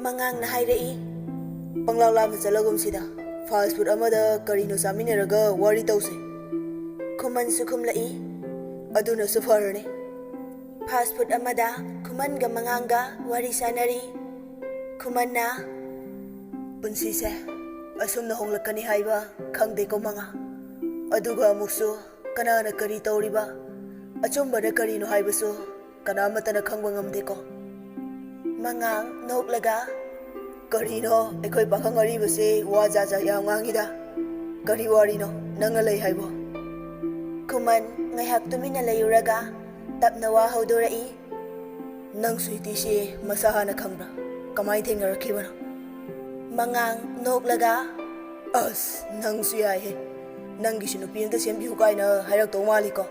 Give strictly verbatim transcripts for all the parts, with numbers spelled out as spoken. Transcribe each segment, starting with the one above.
ꯃꯉꯥꯡꯅ ꯍꯥꯏꯔꯛꯏ, "ꯄꯪꯂꯥꯛ ꯂꯥꯞꯅ ꯆꯠꯂꯒꯨꯝꯁꯤꯗ, fast food ꯑꯃꯗ ꯀꯔꯤꯅꯣ ꯆꯥꯃꯤꯟꯅꯔꯒ ꯋꯥꯔꯤ ꯇꯧꯁꯦ꯫" ꯈꯨꯃꯟꯁꯨ ꯈꯨꯝꯂꯛꯏ, "ꯑꯗꯨꯅꯁꯨ ꯐꯔꯅꯤ꯫" ꯐꯥꯁ ꯐꯨꯗ ꯑꯃꯗ ꯈꯨꯃꯟꯒ ꯃꯉꯥꯡꯒ ꯋꯥꯔꯤ ꯁꯥꯟꯅꯔꯤ꯫ ꯈꯨꯃꯟꯅ, "ꯄꯨꯟꯁꯤꯁꯦ ꯑꯁꯨꯝꯅ ꯍꯣꯡꯂꯛꯀꯅꯤ ꯍꯥꯏꯕ ꯈꯪꯗꯦꯀꯣ ꯃꯉꯥ꯫ ꯑꯗꯨꯒ ꯑꯃꯨꯛꯁꯨ ꯀꯅꯥꯅ ꯀꯔꯤ ꯇꯧꯔꯤꯕ, ꯑꯆꯨꯝꯕꯅ ꯀꯔꯤꯅꯣ ꯍꯥꯏꯕꯁꯨ ꯀꯅꯥꯃꯠꯇꯅ ꯈꯪꯕ ꯉꯝꯗꯦꯀꯣ꯫" ꯃꯉꯥꯡ ꯅꯣꯛꯂꯒ, "ꯀꯔꯤꯅꯣ, ꯑꯩꯈꯣꯏ ꯄꯥꯈꯪ ꯑꯔꯤꯕꯁꯦ ꯋꯥ ꯖꯥꯠ ꯖꯥꯠ ꯌꯥꯝ ꯉꯥꯡꯉꯤꯗ꯫ ꯀꯔꯤ ꯋꯥꯔꯤꯅꯣ ꯅꯪꯅ ꯂꯩ ꯍꯥꯏꯕꯣ?" ꯈꯨꯃꯟ ꯉꯥꯏꯍꯥꯛ ꯇꯨꯃꯤꯟꯅ ꯂꯩꯔꯨꯔꯒ ꯇꯞꯅ ꯋꯥ ꯍꯧꯗꯣꯔꯛꯏ, "ꯅꯪ ꯁ꯭ꯋꯤꯇꯤꯁꯤ ꯃꯁꯥ ꯍꯥꯟꯅ ꯈꯪꯕ꯭ꯔꯥ? ꯀꯃꯥꯏꯅ ꯊꯦꯡꯅꯔꯛꯈꯤꯕꯅꯣ?" ꯃꯉꯥꯡ ꯅꯣꯛꯂꯒ, "ꯑꯁ, ꯅꯪꯁꯨ ꯌꯥꯏꯍꯦ꯫ ꯅꯪꯒꯤꯁꯨ ꯅꯨꯄꯤ ꯑꯝꯇ ꯁꯦꯝꯕꯤꯌꯨ ꯀꯥꯏꯅ ꯍꯥꯏꯔꯛꯇꯧ ꯃꯥꯜꯂꯤꯀꯣ꯫"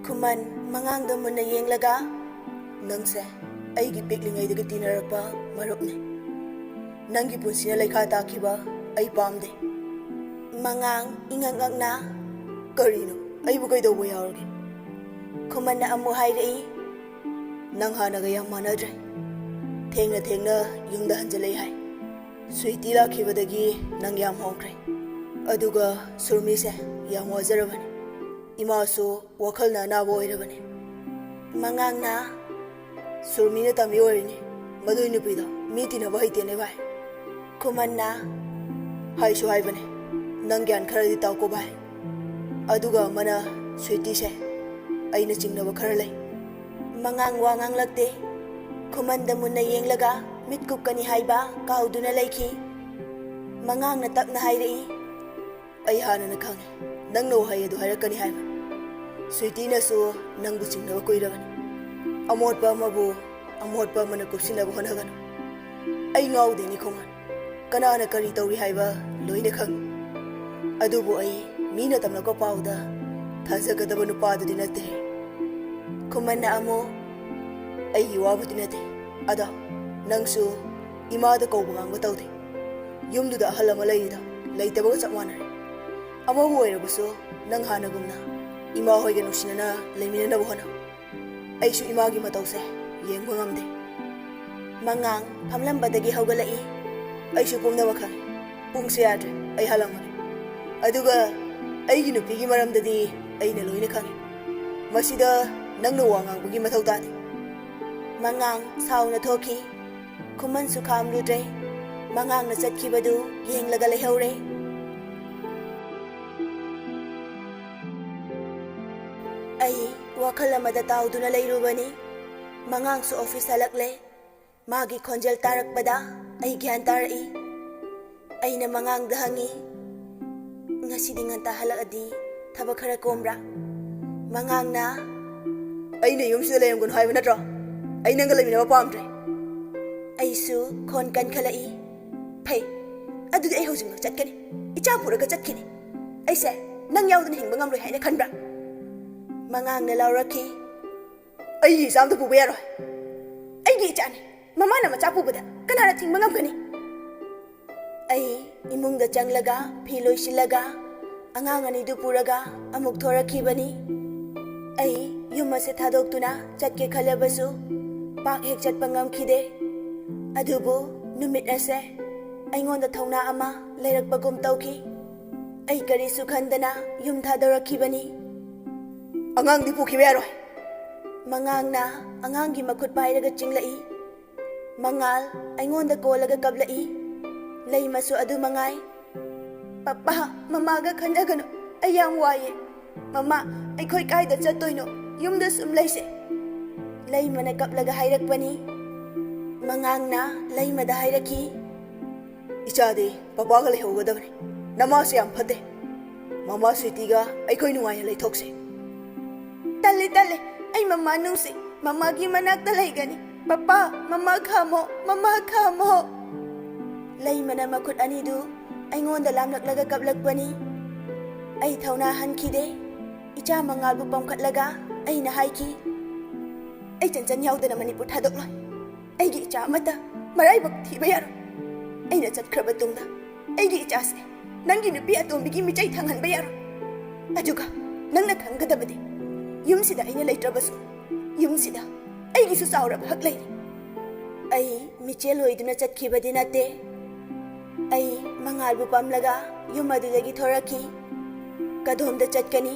ꯈꯨꯃꯟ ꯃꯉꯥꯡꯗ ꯃꯨꯟꯅ ꯌꯦꯡꯂꯒ, "ꯅꯪꯁꯦ ꯑꯩꯒꯤ ꯄꯤꯛꯂꯤꯉꯩꯗꯒꯤ ꯇꯤꯟꯅꯔꯛꯄ ꯃꯔꯨꯞꯅꯤ꯫ ꯅꯪꯒꯤ ꯄꯨꯟꯁꯤꯅ ꯂꯩꯈꯥ ꯇꯥꯈꯤꯕ ꯑꯩ ꯄꯥꯝꯗꯦ꯫" ꯃꯉꯥꯡ ꯏꯉꯛ ꯉꯛꯅ, "ꯀꯔꯤꯅꯣ? ꯑꯩꯕꯨ ꯀꯩꯗꯧꯕ ꯌꯥꯎꯔꯒꯦ?" ꯈꯨꯃꯟꯅ ꯑꯃꯨꯛ ꯍꯥꯏꯔꯛꯏ, "ꯅꯪ ꯍꯥꯟꯅꯒ ꯌꯥꯝ ꯃꯥꯟꯅꯗ꯭ꯔꯦ꯫ ꯊꯦꯡꯅ ꯊꯦꯡꯅ ꯌꯨꯝꯗ ꯍꯟꯖꯤꯜꯂꯛꯏ ꯍꯥꯏ꯫ ꯁ꯭ꯋꯤꯇꯤ ꯂꯥꯛꯈꯤꯕꯗꯒꯤ ꯅꯪ ꯌꯥꯝ ꯍꯣꯡꯈ꯭ꯔꯦ꯫ ꯑꯗꯨꯒ ꯁꯨꯔꯃꯤꯁꯦ ꯌꯥꯝ ꯋꯥꯖꯔꯕꯅꯤ꯫ ꯏꯃꯥꯁꯨ ꯋꯥꯈꯜꯅ ꯑꯅꯥꯕ ꯑꯣꯏꯔꯕꯅꯤ꯫" ꯃꯉꯥꯡꯅ, "ꯁꯨꯔꯃꯤꯅ ꯇꯝꯕꯤ ꯑꯣꯏꯔꯤꯅꯤ꯫ ꯃꯗꯨꯏ ꯅꯨꯄꯤꯗꯣ ꯃꯤ ꯇꯤꯟꯅꯕ ꯍꯩꯇꯦꯅꯦ ꯚꯥꯏ꯫" ꯈꯨꯃꯟꯅ, "ꯍꯥꯏꯁꯨ ꯍꯥꯏꯕꯅꯦ, ꯅꯪ ꯒ꯭ꯌꯥꯟ ꯈꯔꯗꯤ ꯇꯥꯎꯀꯣ ꯚꯥꯏ꯫ ꯑꯗꯨꯒ ꯑꯃꯅ, ꯁ꯭ꯋꯤꯇꯤꯁꯦ ꯑꯩꯅ ꯆꯤꯡꯅꯕ ꯈꯔ ꯂꯩ꯫" ꯃꯉꯥꯡ ꯋꯥ ꯉꯥꯡꯂꯛꯇꯦ꯫ ꯈꯨꯃꯟꯗ ꯃꯨꯟꯅ ꯌꯦꯡꯂꯒ ꯃꯤꯠ ꯀꯨꯞꯀꯅꯤ ꯍꯥꯏꯕ ꯀꯥꯎꯗꯨꯅ ꯂꯩꯈꯤ꯫ ꯃꯉꯥꯡꯅ ꯇꯞꯅ ꯍꯥꯏꯔꯛꯏ, "ꯑꯩ ꯍꯥꯟꯅꯅ ꯈꯪꯉꯤ, ꯅꯪꯅ ꯋꯥꯍꯩ ꯑꯗꯨ ꯍꯥꯏꯔꯛꯀꯅꯤ ꯍꯥꯏꯕ꯫ ꯁ꯭ꯋꯤꯇꯤꯅꯁꯨ ꯅꯪꯕꯨ ꯆꯤꯡꯅꯕ ꯀꯨꯏꯔꯕꯅꯤ꯫ ꯑꯃꯣꯠꯄ ꯑꯃꯕꯨ ꯑꯃꯣꯠꯄ ꯑꯃꯅ ꯀꯨꯞꯁꯤꯟꯅꯕ ꯍꯣꯠꯅꯒꯅꯨ꯫ ꯑꯩ ꯉꯥꯎꯗꯦꯅꯦ ꯈꯨꯃꯟ꯫ ꯀꯅꯥꯅ ꯀꯔꯤ ꯇꯧꯔꯤ ꯍꯥꯏꯕ ꯂꯣꯏꯅ ꯈꯪꯉꯤ꯫ ꯑꯗꯨꯕꯨ ꯑꯩ ꯃꯤꯅ ꯇꯝꯂꯛꯄ ꯄꯥꯎꯗ ꯊꯥꯖꯒꯗꯕ ꯅꯨꯄꯥꯗꯨꯗꯤ ꯅꯠꯇꯦ꯫ ꯈꯨꯃꯟꯅ ꯑꯃꯨꯛ, ꯑꯩꯒꯤ ꯋꯥꯕꯨꯗꯤ ꯅꯠꯇꯦ꯫ ꯑꯗꯣ ꯅꯪꯁꯨ ꯏꯃꯥꯗ ꯀꯧꯕ ꯉꯥꯡꯕ ꯇꯧꯗꯦ꯫ ꯌꯨꯝꯗꯨꯗ ꯑꯍꯜ ꯑꯃ ꯂꯩꯔꯤꯗꯣ ꯂꯩꯇꯕꯒ ꯆꯞ ꯃꯥꯟꯅꯔꯦ꯫ ꯑꯃꯕꯨ ꯑꯣꯏꯔꯕꯁꯨ ꯅꯪ ꯍꯥꯟꯅꯒꯨꯝꯅ ꯏꯃꯥ ꯍꯣꯏꯒ ꯅꯨꯡꯁꯤꯅꯅ ꯂꯩꯃꯤꯟꯅꯅꯕ ꯍꯣꯠꯅꯧ꯫ ꯑꯩꯁꯨ ꯏꯃꯥꯒꯤ ꯃꯇꯧꯁꯦ ꯌꯦꯡꯕ ꯉꯝꯗꯦ꯫" ꯃꯉꯥꯡ ꯐꯝꯂꯝꯕꯗꯒꯤ ꯍꯧꯒꯠꯂꯛꯏ꯫ ꯑꯩꯁꯨ ꯄꯨꯝꯅꯃꯛ ꯈꯪꯉꯤ꯫ ꯄꯨꯡꯁꯦ ꯌꯥꯗ꯭ꯔꯦ, ꯑꯩ ꯍꯜꯂꯝꯃꯒꯦ꯫ ꯑꯗꯨꯒ ꯑꯩꯒꯤ ꯅꯨꯄꯤꯒꯤ ꯃꯔꯝꯗꯗꯤ ꯑꯩꯅ ꯂꯣꯏꯅ ꯈꯪꯉꯤ꯫ ꯃꯁꯤꯗ ꯅꯪꯅ ꯋꯥ ꯉꯥꯡꯕꯒꯤ ꯃꯊꯧ ꯇꯥꯗꯦ꯫ ꯃꯉꯥꯡ ꯁꯥꯎꯅ ꯊꯣꯛꯈꯤ꯫ ꯈꯨꯃꯟꯁꯨ ꯈꯥꯝꯂꯨꯗ꯭ꯔꯦ꯫ ꯃꯉꯥꯡꯅ ꯆꯠꯈꯤꯕꯗꯨ ꯌꯦꯡꯂꯒ ꯂꯩꯍꯧꯔꯦ꯫ ꯑꯩ ꯋꯥꯈꯜ ꯑꯃꯗ ꯇꯥꯎꯗꯨꯅ ꯂꯩꯔꯨꯕꯅꯤ꯫ ꯃꯉꯥꯡꯁꯨ ꯑꯣꯐꯤꯁ ꯍꯜꯂꯛꯂꯦ꯫ ꯃꯥꯒꯤ ꯈꯣꯟꯖꯦꯜ ꯇꯥꯔꯛꯄꯗ ꯑꯩ ꯒ꯭ꯌꯥꯟ ꯇꯥꯔꯛꯏ꯫ ꯑꯩꯅ ꯃꯉꯥꯡꯗ ꯍꯪꯉꯤ, "ꯉꯁꯤꯗꯤ ꯉꯟꯇꯥ ꯍꯜꯂꯛꯑꯗꯤ ꯊꯕꯛ ꯈꯔ ꯀꯣꯝꯕ꯭ꯔꯥ?" ꯃꯉꯥꯡꯅ, "ꯑꯩꯅ ꯌꯨꯝꯁꯤꯗ ꯂꯩꯔꯝꯒꯅꯨ ꯍꯥꯏꯕ ꯅꯠꯇ꯭ꯔꯣ? ꯑꯩ ꯅꯪꯒ ꯂꯩꯃꯤꯟꯅꯕ ꯄꯥꯝꯗ꯭ꯔꯦ꯫" ꯑꯩꯁꯨ ꯈꯣꯟ ꯀꯟꯈꯠꯂꯛꯏ꯫ "ꯐꯩ, ꯑꯗꯨꯗꯤ ꯑꯩ ꯍꯧꯖꯤꯛꯃꯛ ꯆꯠꯀꯅꯤ꯫ ꯏꯆꯥ ꯄꯨꯔꯒ ꯆꯠꯈꯤꯅꯤ꯫ ꯑꯩꯁꯦ ꯅꯪ ꯌꯥꯎꯗꯅ ꯍꯤꯡꯕ ꯉꯝꯂꯣꯏ ꯍꯥꯏꯅ ꯈꯟꯕ꯭ꯔꯥ?" ꯃꯉꯥꯡꯅ ꯂꯥꯎꯔꯛꯈꯤ, "ꯑꯩꯒꯤ ꯏꯆꯥ ꯑꯝꯇ ꯄꯨꯕ ꯌꯥꯔꯣꯏ꯫ ꯑꯩꯒꯤ ꯏꯆꯥꯅꯤ꯫ ꯃꯃꯥꯅ ꯃꯆꯥ ꯄꯨꯕꯗ ꯀꯅꯥꯅ ꯊꯤꯡꯕ ꯉꯝꯒꯅꯤ?" ꯑꯩ ꯏꯃꯨꯡꯗ ꯆꯪꯂꯒ ꯐꯤ ꯂꯣꯏꯁꯤꯜꯂꯒ ꯑꯉꯥꯡ ꯑꯅꯤꯗꯨ ꯄꯨꯔꯒ ꯑꯃꯨꯛ ꯊꯣꯔꯛꯈꯤꯕꯅꯤ꯫ ꯑꯩ ꯌꯨꯝ ꯑꯁꯦ ꯊꯥꯗꯣꯛꯇꯨꯅ ꯆꯠꯀꯦ ꯈꯜꯂꯕꯁꯨ ꯄꯥꯛ ꯍꯦꯛ ꯆꯠꯄ ꯉꯝꯈꯤꯗꯦ꯫ ꯑꯗꯨꯕꯨ ꯅꯨꯃꯤꯠ ꯑꯁꯦ ꯑꯩꯉꯣꯟꯗ ꯊꯧꯅꯥ ꯑꯃ ꯂꯩꯔꯛꯄꯒꯨꯝ ꯇꯧꯈꯤ꯫ ꯑꯩ ꯀꯔꯤꯁꯨ ꯈꯟꯗꯅ ꯌꯨꯝ ꯊꯥꯗꯣꯔꯛꯈꯤꯕꯅꯤ꯫ "ꯑꯉꯥꯡꯗꯤ ꯄꯨꯈꯤꯕ ꯌꯥꯔꯣꯏ꯫" ꯃꯉꯥꯡꯅ ꯑꯉꯥꯡꯒꯤ ꯃꯈꯨꯠ ꯄꯥꯏꯔꯒ ꯆꯤꯡꯂꯛꯏ꯫ ꯃꯉꯥꯜ ꯑꯩꯉꯣꯟꯗ ꯀꯣꯜꯂꯒ ꯀꯞꯂꯛꯏ꯫ ꯂꯩꯃꯁꯨ ꯑꯗꯨ ꯃꯉꯥꯏ꯫ "ꯄꯄꯥ, ꯃꯃꯥꯒ ꯈꯟꯅꯒꯅꯨ꯫ ꯑꯩ ꯌꯥꯝ ꯋꯥꯏꯌꯦ꯫ ꯃꯃꯥ, ꯑꯩꯈꯣꯏ ꯀꯥꯏꯗ ꯆꯠꯇꯣꯏꯅꯣ? ꯌꯨꯝꯗ ꯁꯨꯝ ꯂꯩꯁꯦ꯫" ꯂꯩꯃꯅ ꯀꯞꯂꯒ ꯍꯥꯏꯔꯛꯄꯅꯤ꯫ ꯃꯉꯥꯡꯅ ꯂꯩꯃꯗ ꯍꯥꯏꯔꯛꯈꯤ, "ꯏꯆꯥꯗꯤ ꯄꯄꯥꯒ ꯂꯩꯍꯧꯒꯗꯕꯅꯤ꯫ ꯅꯃꯥꯁꯦ ꯌꯥꯝ ꯐꯠꯇꯦ꯫ ꯃꯃꯥ ꯁ꯭ꯋꯤꯇꯤꯒ ꯑꯩꯈꯣꯏ ꯅꯨꯡꯉꯥꯏꯅ ꯂꯩꯊꯣꯛꯁꯦ꯫" "ꯇꯜꯂꯦ, ꯇꯜꯂꯦ꯫ ꯑꯩ ꯃꯃꯥ ꯅꯨꯡꯁꯤ꯫ ꯃꯃꯥꯒꯤ ꯃꯅꯥꯛꯇ ꯂꯩꯒꯅꯤ꯫ ꯄꯄꯥ, ꯃꯃꯥ ꯈꯥꯝꯃꯣ, ꯃꯃꯥ ꯈꯥꯝꯃꯣ꯫" ꯂꯩꯃꯅ ꯃꯈꯨꯠ ꯑꯅꯤꯗꯨ ꯑꯩꯉꯣꯟꯗ ꯂꯥꯝꯂꯛꯂꯒ ꯀꯞꯂꯛꯄꯅꯤ꯫ ꯑꯩ ꯊꯧꯅꯥ ꯍꯟꯈꯤꯗꯦ꯫ ꯏꯆꯥ ꯃꯉꯥꯜꯕꯨ ꯄꯝꯈꯠꯂꯒ ꯑꯩꯅ ꯍꯥꯏꯈꯤ, "ꯑꯩ ꯆꯟꯆꯟ ꯌꯥꯎꯗꯅ ꯃꯅꯤꯄꯨꯔ ꯊꯥꯗꯣꯛꯂꯣꯏ꯫ ꯑꯩꯒꯤ ꯏꯆꯥ ꯑꯃꯠꯇ ꯃꯔꯥꯏꯕꯛ ꯊꯤꯕ ꯌꯥꯔꯣꯏ꯫ ꯑꯩꯅ ꯆꯠꯈ꯭ꯔꯕ ꯇꯨꯡꯗ ꯑꯩꯒꯤ ꯏꯆꯥꯁꯦ ꯅꯪꯒꯤ ꯅꯨꯄꯤ ꯑꯇꯣꯝꯕꯤꯒꯤ ꯃꯤꯆꯩ ꯊꯥꯡꯍꯟꯕ ꯌꯥꯔꯣꯏ꯫ ꯑꯗꯨꯒ ꯅꯪꯅ ꯈꯪꯒꯗꯕꯗꯤ, ꯌꯨꯝꯁꯤꯗ ꯑꯩꯅ ꯂꯩꯇ꯭ꯔꯕꯁꯨ, ꯌꯨꯝꯁꯤꯗ ꯑꯩꯒꯤꯁꯨ ꯆꯥꯎꯔꯕ ꯍꯛ ꯂꯩꯔꯤ꯫" ꯑꯩ ꯃꯤꯆꯦꯜ ꯑꯣꯏꯗꯨꯅ ꯆꯠꯈꯤꯕꯗꯤ ꯅꯠꯇꯦ꯫ ꯑꯩ ꯃꯉꯥꯜꯕꯨ ꯄꯥꯝꯂꯒ ꯌꯨꯝ ꯑꯗꯨꯗꯒꯤ ꯊꯣꯔꯛꯈꯤ꯫ ꯀꯗꯣꯝꯗ ꯆꯠꯀꯅꯤ?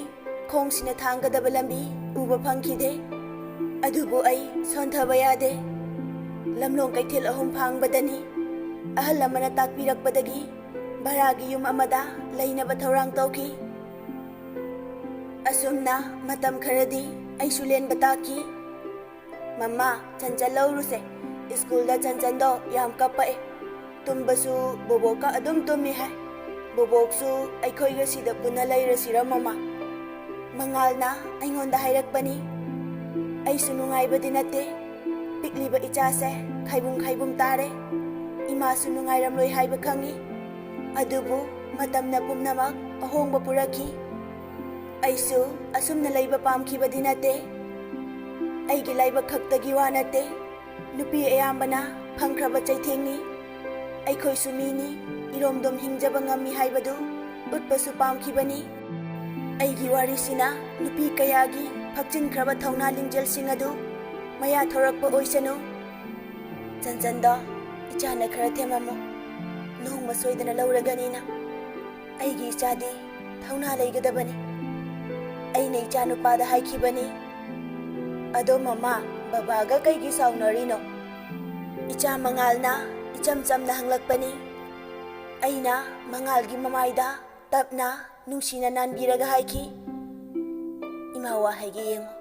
ꯈꯣꯡꯁꯤꯅ ꯊꯥꯡꯒꯗꯕ ꯂꯝꯕꯤ ꯎꯕ ꯐꯪꯈꯤꯗꯦ꯫ ꯑꯗꯨꯕꯨ ꯑꯩ ꯁꯣꯟꯊꯕ ꯌꯥꯗꯦ꯫ ꯂꯝꯂꯣꯡ ꯀꯩꯊꯦꯜ ꯑꯍꯨꯝ ꯐꯥꯡꯕꯗꯅꯤ꯫ ꯑꯍꯜ ꯑꯃꯅ ꯇꯥꯛꯄꯤꯔꯛꯄꯗꯒꯤ ꯚꯔꯥꯒꯤ ꯌꯨꯝ ꯑꯃꯗ ꯂꯩꯅꯕ ꯊꯧꯔꯥꯡ ꯇꯧꯈꯤ꯫ ꯑꯁꯨꯝꯅ ꯃꯇꯝ ꯈꯔꯗꯤ ꯑꯩꯁꯨ ꯂꯦꯟꯕ ꯇꯥꯈꯤ꯫ "ꯃꯃꯥ, ꯆꯟꯆꯟ ꯂꯧꯔꯨꯁꯦ꯫ ꯁ꯭ꯀꯨꯜꯗ ꯆꯟꯆꯟꯗꯣ ꯌꯥꯝ ꯀꯞꯄꯛꯑꯦ꯫ ꯇꯨꯝꯕꯁꯨ ꯕꯣꯕꯣꯛꯀ ꯑꯗꯨꯝ ꯇꯨꯝꯃꯤ ꯍꯥꯏ꯫ ꯕꯣꯕꯣꯛꯁꯨ ꯑꯩꯈꯣꯏꯒ ꯁꯤꯗ ꯄꯨꯟꯅ ꯂꯩꯔꯁꯤꯔ, ꯃꯃꯥ?" ꯃꯉꯥꯜꯅ ꯑꯩꯉꯣꯟꯗ ꯍꯥꯏꯔꯛꯄꯅꯤ꯫ ꯑꯩꯁꯨ ꯅꯨꯡꯉꯥꯏꯕꯗꯤ ꯅꯠꯇꯦ꯫ ꯄꯤꯛꯂꯤꯕ ꯏꯆꯥꯁꯦ ꯈꯥꯏꯕꯨꯝ ꯈꯥꯏꯕꯨꯝ ꯇꯥꯔꯦ꯫ ꯏꯃꯥꯁꯨ ꯅꯨꯡꯉꯥꯏꯔꯝꯂꯣꯏ ꯍꯥꯏꯕ ꯈꯪꯏ꯫ ꯑꯗꯨꯕꯨ ꯃꯇꯝꯅ ꯄꯨꯝꯅꯃꯛ ꯑꯍꯣꯡꯕ ꯄꯨꯔꯛꯈꯤ꯫ ꯑꯩꯁꯨ ꯑꯁꯨꯝꯅ ꯂꯩꯕ ꯄꯥꯝꯈꯤꯕꯗꯤ ꯅꯠꯇꯦ꯫ ꯑꯩꯒꯤ ꯂꯥꯏꯕꯛ ꯈꯛꯇꯒꯤ ꯋꯥ ꯅꯠꯇꯦ꯫ ꯅꯨꯄꯤ ꯑꯌꯥꯝꯕꯅ ꯐꯪꯈ꯭ꯔꯕ ꯆꯩꯊꯦꯡꯅꯤ꯫ ꯑꯩꯈꯣꯏꯁꯨ ꯃꯤꯅꯤ, ꯏꯔꯣꯝꯗꯣꯝ ꯍꯤꯡꯖꯕ ꯉꯝꯃꯤ ꯍꯥꯏꯕꯗꯨ ꯎꯠꯄꯁꯨ ꯄꯥꯝꯈꯤꯕꯅꯤ꯫ ꯑꯩꯒꯤ ꯋꯥꯔꯤꯁꯤꯅ ꯅꯨꯄꯤ ꯀꯌꯥꯒꯤ ꯐꯛꯆꯤꯟꯈ꯭ꯔꯕ ꯊꯧꯅꯥ ꯂꯤꯡꯖꯦꯜꯁꯤꯡ ꯑꯗꯨ ꯃꯌꯥ ꯊꯣꯔꯛꯄ ꯑꯣꯏꯁꯅꯨ꯫ ꯆꯟꯆꯟꯗꯣ ꯏꯆꯥꯅ ꯈꯔ ꯊꯦꯝꯃꯝꯃꯨ꯫ ꯅꯣꯡꯃ ꯁꯣꯏꯗꯅ ꯂꯧꯔꯒꯅꯤꯅ꯫ ꯑꯩꯒꯤ ꯏꯆꯥꯗꯤ ꯊꯧꯅꯥ ꯂꯩꯒꯗꯕꯅꯤ꯫ ꯑꯩꯅ ꯏꯆꯥꯅꯨꯄꯥꯗ ꯍꯥꯏꯈꯤꯕꯅꯤ꯫ "ꯑꯗꯣ ꯃꯃꯥ, ꯕꯕꯥꯒ ꯀꯩꯒꯤ ꯁꯥꯎꯅꯔꯤꯅꯣ?" ꯏꯆꯥ ꯃꯉꯥꯜꯅ ꯏꯆꯝ ꯆꯝꯅ ꯍꯪꯂꯛꯄꯅꯤ꯫ ꯑꯩꯅ ꯃꯉꯥꯜꯒꯤ ꯃꯃꯥꯏꯗ ꯇꯞꯅ, ꯅꯨꯡꯁꯤꯅ ꯅꯥꯟꯕꯤꯔꯒ ꯍꯥꯏꯈꯤ, "ꯏꯃꯥ, ꯋꯥ ꯍꯥꯏꯒꯦ ꯌꯦꯡꯉꯨ꯫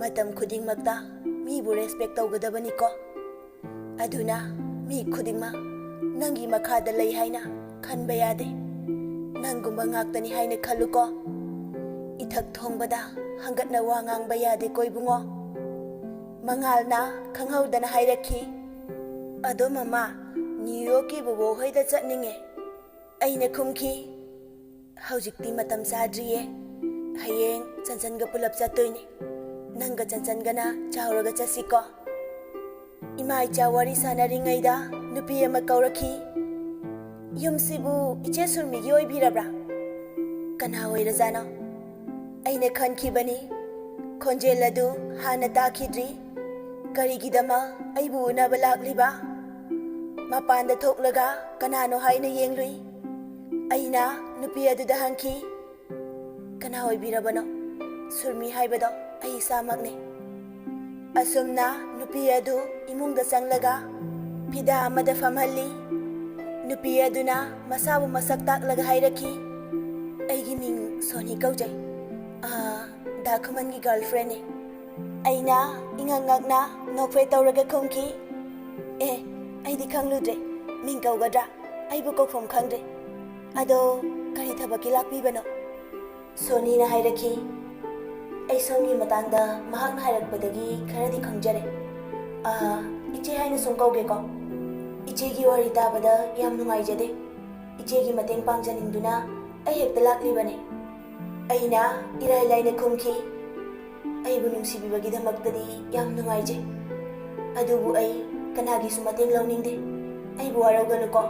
ꯃꯇꯝ ꯈꯨꯗꯤꯡꯃꯛꯇ ꯃꯤꯕꯨ ꯔꯦꯁꯄꯦꯛ ꯇꯧꯒꯗꯕꯅꯤꯀꯣ꯫ ꯑꯗꯨꯅ ꯃꯤ ꯈꯨꯗꯤꯡꯃꯛ ꯅꯪꯒꯤ ꯃꯈꯥꯗ ꯂꯩ ꯍꯥꯏꯅ ꯈꯟꯕ ꯌꯥꯗꯦ꯫ ꯅꯪꯒꯨꯝꯕ ꯉꯥꯛꯇꯅꯤ ꯍꯥꯏꯅ ꯈꯜꯂꯨꯀꯣ꯫ ꯏꯊꯛ ꯊꯣꯡꯕꯗ ꯍꯪꯒꯠꯅ ꯋꯥ ꯉꯥꯡꯕ ꯌꯥꯗꯦꯀꯣ, ꯏꯕꯨꯡꯉꯣ?" ꯃꯉꯥꯜꯅ ꯈꯪꯍꯧꯗꯅ ꯍꯥꯏꯔꯛꯈꯤ, "ꯑꯗꯣ ꯃꯃꯥ, ꯅ꯭ꯌꯨ ꯌꯣꯔꯛꯀꯤ ꯕꯣꯕꯣ ꯍꯣꯏꯗ ꯆꯠꯅꯤꯡꯉꯦ꯫" ꯑꯩꯅ ꯈꯨꯝꯈꯤ, "ꯍꯧꯖꯤꯛꯇꯤ ꯃꯇꯝ ꯆꯥꯗ꯭ꯔꯤꯌꯦ꯫ ꯍꯌꯦꯡ ꯆꯟꯆꯟꯒ ꯄꯨꯂꯞ ꯆꯠꯇꯣꯏꯅꯤ꯫ ꯅꯪꯒ ꯆꯟꯆꯟꯒꯅ ꯆꯥꯎꯔꯒ ꯆꯠꯁꯤꯀꯣ?" ꯏꯃꯥ ꯏꯆꯥ ꯋꯥꯔꯤ ꯁꯥꯟꯅꯔꯤꯉꯩꯗ ꯅꯨꯄꯤ ꯑꯃ ꯀꯧꯔꯛꯈꯤ꯫ "ꯌꯨꯝꯁꯤꯕꯨ ꯏꯆꯦ ꯁꯨꯔꯃꯤꯒꯤ ꯑꯣꯏꯕꯤꯔꯕ꯭ꯔꯥ? ꯀꯅꯥ ꯑꯣꯏꯔꯖꯥꯠꯅꯣ?" ꯑꯩꯅ ꯈꯟꯈꯤꯕꯅꯤ, ꯈꯣꯟꯖꯦꯜ ꯑꯗꯨ ꯍꯥꯟꯅ ꯇꯥꯈꯤꯗ꯭ꯔꯤ꯫ "ꯀꯔꯤꯒꯤꯗꯃꯛ ꯑꯩꯕꯨ ꯎꯅꯕ ꯂꯥꯛꯂꯤꯕ?" ꯃꯄꯥꯟꯗ ꯊꯣꯛꯂꯒ ꯀꯅꯥꯅꯣ ꯍꯥꯏꯅ ꯌꯦꯡꯂꯨꯏ꯫ ꯑꯩꯅ ꯅꯨꯄꯤ ꯑꯗꯨꯗ ꯍꯪꯈꯤ, "ꯀꯅꯥ ꯑꯣꯏꯕꯤꯔꯕꯅꯣ?" "ꯁꯨꯔꯃꯤ ꯍꯥꯏꯕꯗꯣ ꯑꯩ ꯏꯁꯥꯃꯛꯅꯤ꯫" ꯑꯁꯨꯝꯅ ꯅꯨꯄꯤ ꯑꯗꯨ ꯏꯃꯨꯡꯗ ꯆꯪꯂꯒ ꯐꯤꯗꯥ ꯑꯃꯗ ꯐꯝꯍꯜꯂꯤ꯫ ꯅꯨꯄꯤ ꯑꯗꯨꯅ ꯃꯁꯥꯕꯨ ꯃꯁꯛ ꯇꯥꯛꯂꯒ ꯍꯥꯏꯔꯛꯈꯤ, "ꯑꯩꯒꯤ ꯃꯤꯡ ꯁꯣꯅꯤ ꯀꯧꯖꯩ꯫ ꯑꯥ, ꯗꯥ ꯈꯨꯃꯟꯒꯤ ꯒꯔꯜꯐ꯭ꯔꯦꯟꯅꯤ꯫" ꯑꯩꯅ ꯏꯉꯛ ꯉꯛꯅ ꯅꯣꯛꯐꯦꯠ ꯇꯧꯔꯒ ꯈꯨꯝꯈꯤ, "ꯑꯦ, ꯑꯩꯗꯤ ꯈꯪꯂꯨꯗ꯭ꯔꯦ, ꯃꯤꯡ ꯀꯧꯒꯗ꯭ꯔꯥ? ꯑꯩꯕꯨ ꯀꯧꯐꯝ ꯈꯪꯗ꯭ꯔꯦ꯫ ꯑꯗꯣ, ꯀꯔꯤ ꯊꯕꯛꯀꯤ ꯂꯥꯛꯄꯤꯕꯅꯣ?" ꯁꯣꯅꯤꯅ ꯍꯥꯏꯔꯛꯈꯤ, "ꯑꯩ ꯁꯣꯝꯒꯤ ꯃꯇꯥꯡꯗ ꯃꯍꯥꯛꯅ ꯍꯥꯏꯔꯛꯄꯗꯒꯤ ꯈꯔꯗꯤ ꯈꯪꯖꯔꯦ꯫ ꯑꯥ, ꯏꯆꯦ ꯍꯥꯏꯅ ꯁꯨꯝ ꯀꯧꯒꯦꯀꯣ꯫ ꯏꯆꯦꯒꯤ ꯋꯥꯔꯤ ꯇꯥꯕꯗ ꯌꯥꯝ ꯅꯨꯡꯉꯥꯏꯖꯗꯦ꯫ ꯏꯆꯦꯒꯤ ꯃꯇꯦꯡ ꯄꯥꯡꯖꯅꯤꯡꯗꯨꯅ ꯑꯩ ꯍꯦꯛꯇ ꯂꯥꯛꯂꯤꯕꯅꯤ꯫" ꯑꯩꯅ ꯏꯔꯥꯏ ꯂꯥꯏꯅ ꯈꯨꯝꯈꯤ, "ꯑꯩꯕꯨ ꯅꯨꯡꯁꯤꯕꯤꯕꯒꯤꯗꯃꯛꯇꯗꯤ ꯌꯥꯝ ꯅꯨꯡꯉꯥꯏꯖꯩ꯫ ꯑꯗꯨꯕꯨ ꯑꯩ ꯀꯅꯥꯒꯤꯁꯨ ꯃꯇꯦꯡ ꯂꯧꯅꯤꯡꯗꯦ꯫ ꯑꯩꯕꯨ ꯋꯥꯔꯧꯒꯅꯨꯀꯣ꯫"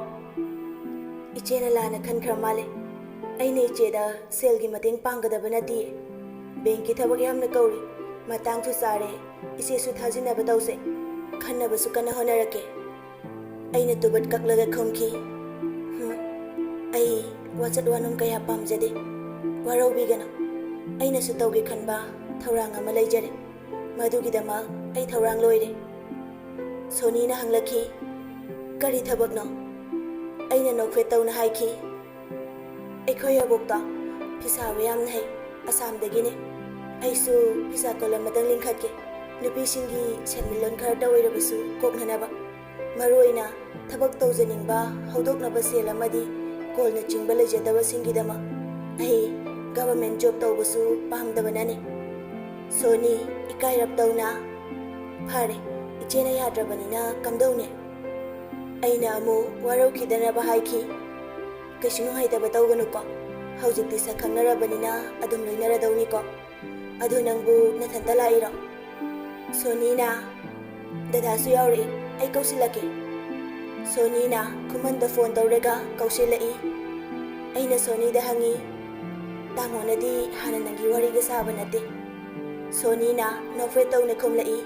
"ꯏꯆꯦꯅ ꯂꯥꯟꯅ ꯈꯟꯈ꯭ꯔ ꯃꯥꯜꯂꯦ꯫ ꯑꯩꯅ ꯏꯆꯦꯗ ꯁꯦꯜꯒꯤ ꯃꯇꯦꯡ ꯄꯥꯡꯒꯗꯕ ꯅꯠꯇꯤꯌꯦ꯫ ꯕꯦꯡꯀꯤ ꯊꯕꯛ ꯌꯥꯝꯅ ꯀꯧꯔꯤ꯫ ꯃꯇꯥꯡꯁꯨ ꯆꯥꯔꯦ꯫ ꯏꯆꯦꯁꯨ ꯊꯥꯖꯤꯟꯅꯕ ꯇꯧꯁꯦ꯫ ꯈꯟꯅꯕꯁꯨ ꯀꯟꯅ ꯍꯣꯠꯅꯔꯛꯀꯦ꯫" ꯑꯩꯅ ꯇꯨꯕꯠ ꯀꯛꯂꯒ ꯈꯨꯝꯈꯤ, "ꯍꯝ, ꯑꯩ ꯋꯥꯆꯠ ꯋꯥꯅꯣꯝ ꯀꯌꯥ ꯄꯥꯝꯖꯗꯦ꯫ ꯋꯥꯔꯧꯕꯤꯒꯅꯨ꯫ ꯑꯩꯅꯁꯨ ꯇꯧꯒꯦ ꯈꯟꯕ ꯊꯧꯔꯥꯡ ꯑꯃ ꯂꯩꯖꯔꯦ꯫ ꯃꯗꯨꯒꯤꯗꯃꯛ ꯑꯩ ꯊꯧꯔꯥꯡ ꯂꯣꯏꯔꯦ꯫" ꯁꯣꯅꯤꯅ ꯍꯪꯂꯛꯈꯤ, "ꯀꯔꯤ ꯊꯕꯛꯅꯣ?" ꯑꯩꯅ ꯅꯣꯛꯐꯦꯠ ꯇꯧꯅ ꯍꯥꯏꯈꯤ, "ꯑꯩꯈꯣꯏ ꯑꯕꯣꯛꯇꯣ ꯐꯤ ꯁꯥꯕ ꯌꯥꯝꯅ ꯍꯩ, ꯑꯁꯥꯝꯗꯒꯤꯅꯦ꯫ ꯑꯩꯁꯨ ꯐꯤꯁꯥ ꯀꯣꯜ ꯑꯃꯇꯪ ꯂꯤꯡꯈꯠꯀꯦ, ꯅꯨꯄꯤꯁꯤꯡꯒꯤ ꯁꯦꯟꯃꯤꯠꯂꯣꯟ ꯈꯔꯇ ꯑꯣꯏꯔꯕꯁꯨ ꯀꯣꯛꯅꯅꯕ꯫ ꯃꯔꯨꯑꯣꯏꯅ ꯊꯕꯛ ꯇꯧꯖꯅꯤꯡꯕ ꯍꯧꯗꯣꯛꯅꯕ ꯁꯦꯜ ꯑꯃꯗꯤ ꯀꯣꯜꯅꯆꯤꯡꯕ ꯂꯩꯖꯗꯕꯁꯤꯡꯒꯤꯗꯃꯛ꯫ ꯑꯩ ꯒꯚꯔꯟꯃꯦꯟꯠ ꯖꯣꯕ ꯇꯧꯕꯁꯨ ꯄꯥꯝꯗꯕꯅꯅꯤ꯫" ꯁꯣꯅꯤ ꯏꯀꯥꯏꯔꯞ ꯇꯧꯅ, "ꯐꯔꯦ, ꯏꯆꯦꯅ ꯌꯥꯗ꯭ꯔꯕꯅꯤꯅ ꯀꯝꯗꯧꯅꯤ?" ꯑꯩꯅ ꯑꯃꯨꯛ ꯋꯥꯔꯧꯈꯤꯗꯅꯕ ꯍꯥꯏꯈꯤ, "ꯀꯩꯁꯨ ꯅꯨꯡꯉꯥꯏꯇꯕ ꯇꯧꯒꯅꯨꯀꯣ꯫ ꯍꯧꯖꯤꯛꯇꯤ ꯁꯛ ꯈꯪꯅꯔꯕꯅꯤꯅ ꯑꯗꯨꯝ ꯂꯣꯏꯅꯔꯗꯧꯅꯤꯀꯣ꯫ ꯑꯗꯣ ꯅꯪꯕꯨ ꯅꯊꯟꯇ ꯂꯥꯛꯏꯔꯣ?" ꯁꯣꯅꯤꯅ, "ꯗꯗꯥꯁꯨ ꯌꯥꯎꯔꯛꯏ, ꯑꯩ ꯀꯧꯁꯤꯜꯂꯛꯀꯦ꯫" ꯁꯣꯅꯤꯅ ꯈꯨꯃꯟꯗ ꯐꯣꯟ ꯇꯧꯔꯒ ꯀꯧꯁꯤꯜꯂꯛꯏ꯫ ꯑꯩꯅ ꯁꯣꯅꯤꯗ ꯍꯪꯉꯤ, "ꯇꯥꯃꯣꯅꯗꯤ ꯍꯥꯟꯅ ꯅꯪꯒꯤ ꯋꯥꯔꯤꯒ ꯁꯥꯕ ꯅꯠꯇꯦ?" ꯁꯣꯅꯤꯅ ꯅꯣꯛꯐꯦꯠ ꯇꯧꯅ ꯈꯨꯝꯂꯛꯏ,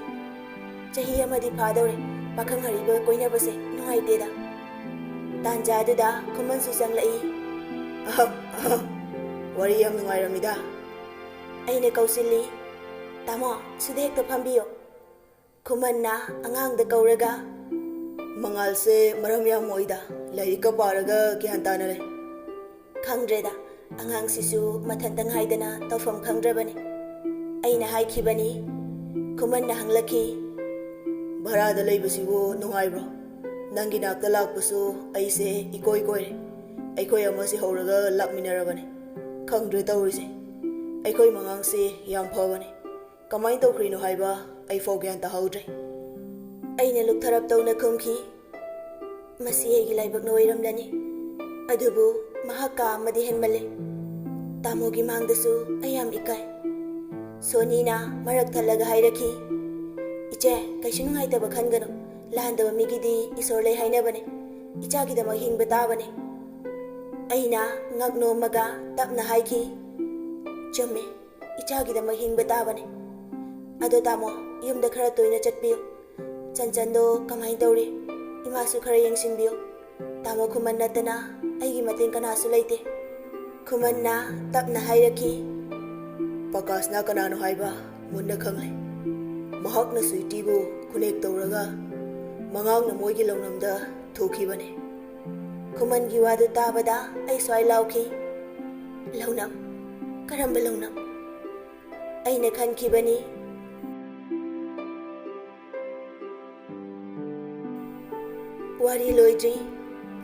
ꯆꯍꯤ ꯑꯃꯗꯤ ꯐꯥꯗꯧꯔꯦ ꯄꯥꯈꯪ ꯑꯔꯤꯕ ꯀꯣꯏꯅꯕꯁꯦ, ꯅꯨꯡꯉꯥꯏꯇꯦꯗ꯫ ꯇꯥꯟꯖꯥꯗꯨꯗ ꯈꯨꯃꯟꯁꯨ ꯆꯪꯂꯛꯏ꯫ ꯑꯍ, ꯑꯍ, ꯋꯥꯔꯤ ꯌꯥꯝ ꯅꯨꯡꯉꯥꯏꯔꯝꯃꯤꯗ꯫ ꯑꯩꯅ ꯀꯧꯁꯤꯜꯂꯤ꯫ "ꯇꯥꯃꯣ, ꯁꯤꯗ ꯍꯦꯛꯇ ꯐꯝꯕꯤꯌꯣ꯫" ꯈꯨꯃꯟꯅ ꯑꯉꯥꯡꯗ ꯀꯧꯔꯒ, "ꯃꯉꯥꯜꯁꯦ ꯃꯔꯝ ꯌꯥꯝ ꯃꯣꯛꯏꯗ, ꯂꯥꯏꯔꯤꯛꯀ ꯄꯥꯔꯒ ꯒ꯭ꯌꯥꯟ ꯇꯥꯅ ꯂꯩ꯫" ꯈꯪꯗ꯭ꯔꯦꯗ, ꯑꯉꯥꯡꯁꯤꯁꯨ ꯃꯊꯟꯇ ꯉꯥꯏꯗꯅ ꯇꯧꯐꯝ ꯈꯪꯗ꯭ꯔꯕꯅꯤ꯫ ꯑꯩꯅ ꯍꯥꯏꯈꯤꯕꯅꯤ꯫ ꯈꯨꯃꯟꯅ ꯍꯪꯂꯛꯈꯤ, "ꯚꯔꯥꯗ ꯂꯩꯕꯁꯤꯕꯨ ꯅꯨꯡꯉꯥꯏꯕ꯭ꯔꯣ? ꯅꯪꯒꯤ ꯅꯥꯛꯇ ꯂꯥꯛꯄꯁꯨ ꯑꯩꯁꯦ ꯏꯀꯣꯏ ꯀꯣꯏꯔꯦ꯫ ꯑꯩꯈꯣꯏ ꯑꯃꯁꯤ ꯍꯧꯔꯒ ꯂꯥꯛꯃꯤꯟꯅꯔꯕꯅꯤ꯫ ꯈꯪꯗ꯭ꯔꯦ ꯇꯧꯔꯤꯁꯦ꯫ ꯑꯩꯈꯣꯏ ꯃꯉꯥꯡꯁꯦ ꯌꯥꯝ ꯐꯕꯅꯤ꯫ ꯀꯃꯥꯏꯅ ꯇꯧꯈ꯭ꯔꯤꯅꯣ ꯍꯥꯏꯕ ꯑꯩꯐꯥꯎ ꯒ꯭ꯌꯥꯟ ꯇꯥꯍꯧꯗ꯭ꯔꯦ꯫" ꯑꯩꯅ ꯂꯨꯛꯊꯔꯞ ꯇꯧꯅ ꯈꯨꯝꯈꯤ, "ꯃꯁꯤ ꯑꯩꯒꯤ ꯂꯥꯏꯕꯛꯅ ꯑꯣꯏꯔꯝꯂꯅꯤ꯫ ꯑꯗꯨꯕꯨ ꯃꯍꯥꯛ ꯀꯥ ꯑꯃꯗꯤ ꯍꯦꯟꯃꯜꯂꯦ꯫ ꯇꯥꯃꯣꯒꯤ ꯃꯥꯡꯗꯁꯨ ꯑꯩ ꯌꯥꯝ ꯏꯀꯥꯏ꯫" ꯁꯣꯅꯤꯅ ꯃꯔꯛ ꯊꯠꯂꯒ ꯍꯥꯏꯔꯛꯈꯤ, "ꯏꯆꯦ, ꯀꯩꯁꯨ ꯅꯨꯡꯉꯥꯏꯇꯕ ꯈꯟꯒꯅꯨ꯫ ꯂꯥꯟꯗꯕ ꯃꯤꯒꯤꯗꯤ ꯏꯁꯣꯔ ꯂꯩ ꯍꯥꯏꯅꯕꯅꯦ꯫ ꯏꯆꯥꯒꯤꯗꯃꯛ ꯍꯤꯡꯕ ꯇꯥꯕꯅꯦ꯫" ꯑꯩꯅ ꯉꯛ ꯅꯣꯝꯃꯒ ꯇꯞꯅ ꯍꯥꯏꯈꯤ, "ꯆꯨꯝꯃꯦ, ꯏꯆꯥꯒꯤꯗꯃꯛ ꯍꯤꯡꯕ ꯇꯥꯕꯅꯦ꯫ ꯑꯗꯣ ꯇꯥꯃꯣ, ꯌꯨꯝꯗ ꯈꯔ ꯇꯣꯏꯅ ꯆꯠꯄꯤꯌꯨ꯫ ꯆꯟꯆꯟꯗꯣ ꯀꯃꯥꯏꯅ ꯇꯧꯔꯤ? ꯏꯃꯥꯁꯨ ꯈꯔ ꯌꯦꯡꯁꯤꯟꯕꯤꯌꯨ꯫" ꯇꯥꯃꯣ ꯈꯨꯃꯟ ꯅꯠꯇꯅ ꯑꯩꯒꯤ ꯃꯇꯦꯡ ꯀꯅꯥꯁꯨ ꯂꯩꯇꯦ꯫ ꯈꯨꯃꯟꯅ ꯇꯞꯅ ꯍꯥꯏꯔꯛꯈꯤ, "ꯄꯥꯀꯥꯁꯅ ꯀꯅꯥꯅꯣ ꯍꯥꯏꯕ ꯃꯨꯟꯅ ꯈꯪꯂꯦ꯫ ꯃꯍꯥꯛꯅ ꯁ꯭ꯋꯤꯇꯤꯕꯨ ꯈꯨꯅꯦꯛ ꯇꯧꯔꯒ ꯃꯉꯥꯡꯅ ꯃꯣꯏꯒꯤ ꯂꯧꯅꯝꯗ ꯊꯣꯛꯈꯤꯕꯅꯦ꯫" ꯈꯨꯃꯟꯒꯤ ꯋꯥꯗꯨ ꯇꯥꯕꯗ ꯑꯩ ꯁ꯭ꯋꯥꯏ ꯂꯥꯎꯈꯤ, "ꯂꯧꯅꯝ? ꯀꯔꯝꯕ ꯂꯧꯅꯝ?" ꯑꯩꯅ ꯈꯟꯈꯤꯕꯅꯤ꯫ ꯋꯥꯔꯤ ꯂꯣꯏꯗ꯭ꯔꯤ꯫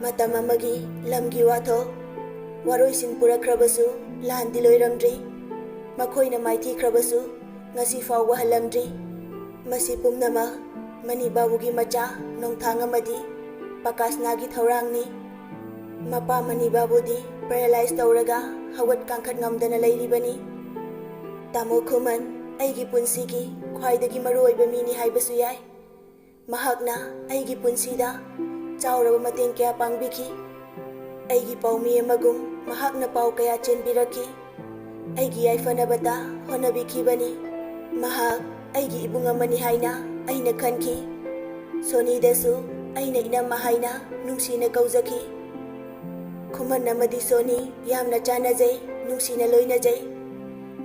ꯃꯇꯝ ꯑꯃꯒꯤ ꯂꯝꯒꯤ ꯋꯥꯊꯣꯛ꯫ ꯋꯥꯔꯣꯏꯁꯤꯟ ꯄꯨꯔꯛꯈ꯭ꯔꯕꯁꯨ ꯂꯥꯟꯗꯤ ꯂꯣꯏꯔꯝꯗ꯭ꯔꯤ꯫ ꯃꯈꯣꯏꯅ ꯃꯥꯏꯊꯤꯈ꯭ꯔꯕꯁꯨ ꯉꯁꯤ ꯐꯥꯎꯕ ꯍꯜꯂꯝꯗ꯭ꯔꯤ꯫ ꯃꯁꯤ ꯄꯨꯝꯅꯃꯛ ꯃꯅꯤ ꯕꯥꯕꯨꯒꯤ ꯃꯆꯥ ꯅꯣꯡꯊꯥꯡ ꯑꯃꯗꯤ ꯄꯥꯀꯥꯁꯅꯥꯒꯤ ꯊꯧꯔꯥꯡꯅꯤ꯫ ꯃꯄꯥ ꯃꯅꯤ ꯕꯥꯕꯨꯗꯤ ꯄꯦꯔꯥꯂꯥꯏꯖ ꯇꯧꯔꯒ ꯍꯧꯒꯠ ꯀꯥꯡꯈꯠ ꯉꯝꯗꯅ ꯂꯩꯔꯤꯕꯅꯤ꯫ ꯇꯥꯃꯣ ꯈꯨꯃꯟ ꯑꯩꯒꯤ ꯄꯨꯟꯁꯤꯒꯤ ꯈ꯭ꯋꯥꯏꯗꯒꯤ ꯃꯔꯨꯑꯣꯏꯕ ꯃꯤꯅꯤ ꯍꯥꯏꯕꯁꯨ ꯌꯥꯏ꯫ ꯃꯍꯥꯛꯅ ꯑꯩꯒꯤ ꯄꯨꯟꯁꯤꯗ ꯆꯥꯎꯔꯕ ꯃꯇꯦꯡ ꯀꯌꯥ ꯄꯥꯡꯕꯤꯈꯤ꯫ ꯑꯩꯒꯤ ꯄꯥꯎꯃꯤ ꯑꯃꯒꯨꯝ ꯃꯍꯥꯛꯅ ꯄꯥꯎ ꯀꯌꯥ ꯆꯦꯟꯕꯤꯔꯛꯈꯤ꯫ ꯑꯩꯒꯤ ꯌꯥꯏꯐꯅꯕꯇ ꯍꯣꯠꯅꯕꯤꯈꯤꯕꯅꯤ꯫ ꯃꯍꯥꯛ ꯑꯩꯒꯤ ꯏꯕꯨꯡ ꯑꯃꯅꯤ ꯍꯥꯏꯅ ꯑꯩꯅ ꯈꯟꯈꯤ, ꯁꯣꯅꯤꯗꯁꯨ ꯑꯩꯅ ꯏꯅꯝꯃ ꯍꯥꯏꯅ ꯅꯨꯡꯁꯤꯅ ꯀꯧꯖꯈꯤ꯫ ꯈꯨꯃꯟ ꯑꯃꯗꯤ ꯁꯣꯅꯤ ꯌꯥꯝꯅ ꯆꯥꯟꯅꯖꯩ, ꯅꯨꯡꯁꯤꯅ ꯂꯣꯏꯅꯖꯩ꯫